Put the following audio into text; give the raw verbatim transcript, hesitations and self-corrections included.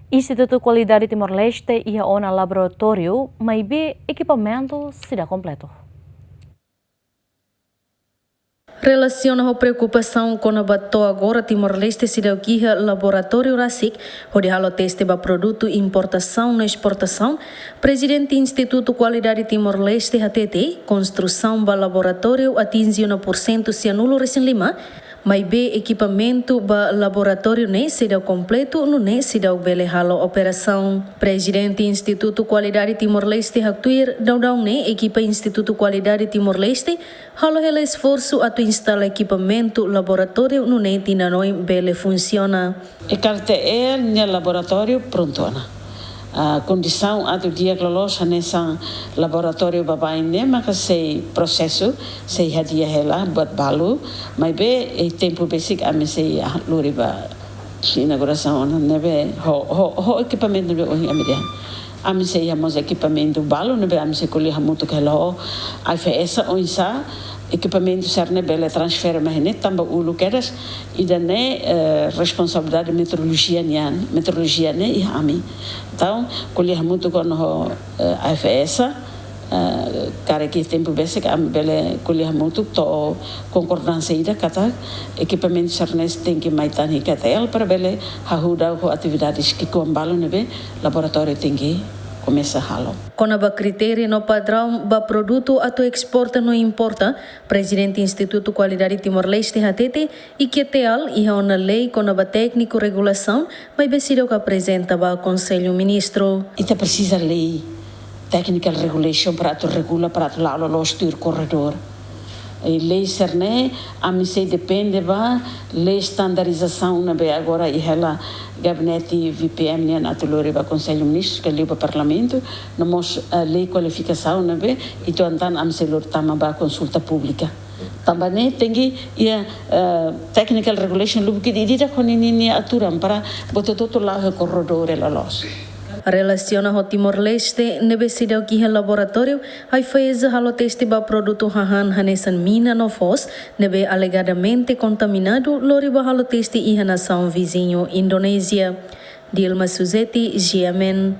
Institutu Kualidade Timor-Leste iha ona laboratóriu, maibé ekipamentu seidauk kompletu. Relasiona ho preokupasaun kona-ba to'o agora Timor-Leste seidauk iha laboratóriu rasik hodi halo teste ba produtu importasaun no esportasaun, Prezidente Institutu Kualidade Timor-Leste hatete, konstrusaun ba laboratóriu atinje ona pursentu sianulu resin lima, maibé ekipamentu ba laboratóriu ne'e seidauk kompletu, nune'e seidauk bele halo operasaun. Prezidente Institutu Kualidade Timor-Leste haktuir, daudaun ne'e ekipa Institutu Kualidade Timor-Leste halo hela esforsu atu instala ekipamentu laboratóriu nune'e tinan oin bele funsiona. E K T L nia laboratóriu prontu ona. Ah, kondisaun atu di'ak loloos hanesan laboratóriu baibain ne'e maka sei prosesu, sei hadi'a hela buat balu, maibé iha tempu besik ami sei, ah, lori ba inaugurasaun ona ne'ebé ho, ho, ho ekipamentu ne'ebé ohin ami dehan. Ami sei iha mós ekipamentu balu ne'ebé ami sei ko'alia hamutuk hela ho AIFAESA oinsá ekipamentu sira-ne'e bele transfere mai ne'e tanba uluk kedas ida-ne'e, eh, responsabilidade metrolojia nian, metrolojia ne'e iha ami. Entaun, ko'alia hamutuk ho, eh, AIFAESA, eh, karik iha tempu besik ami bele ko'alia hamutuk to'o konkordánsia ida katak ekipamentu sira-ne'e tenke mai tan iha K T L para bele hahú daudaun ho atividades ki'ikoan balu ne'ebé laboratóriu tenke komesa halo. Kona-ba kritériu no padraun ba produtu atu esporta no importa, Prezidente Institutu Kualidade Timor-Leste hatete, I Q T L iha ona lei kona-ba tékniku regulasaun, maibé seidauk aprezenta ba Konsellu Ministru. Ita presiza lei, technical regulation para atu regula, para atu la'o loloos tuir korredór. I lei sira-ne'e, ami sei depende ba lei standardizasaun ne'ebé agora iha hela gabinete V P M nian atu lori ba Konsellu Ministru, ke liu ba Parlamentu, no mós, eh, lei kualifikasaun ne'ebé, uitoan tan ami sei lori tama ba konsulta públika. Tanba ne'e tenke iha, eh, technical regulation lubuk ida-idak ho ninia aturan para buat hotu-hotu la'o iha korredór loloos. Relasiona ho Timor-Leste ne'ebé seidauk iha laboratóriu, AIFAESA halo teste ba produtu hahán hanesan mina no foos ne'ebé alegadamente kontaminadu, lori ba halo teste iha nasaun viziñu Indonézia. Dilma Suzeti, G M N.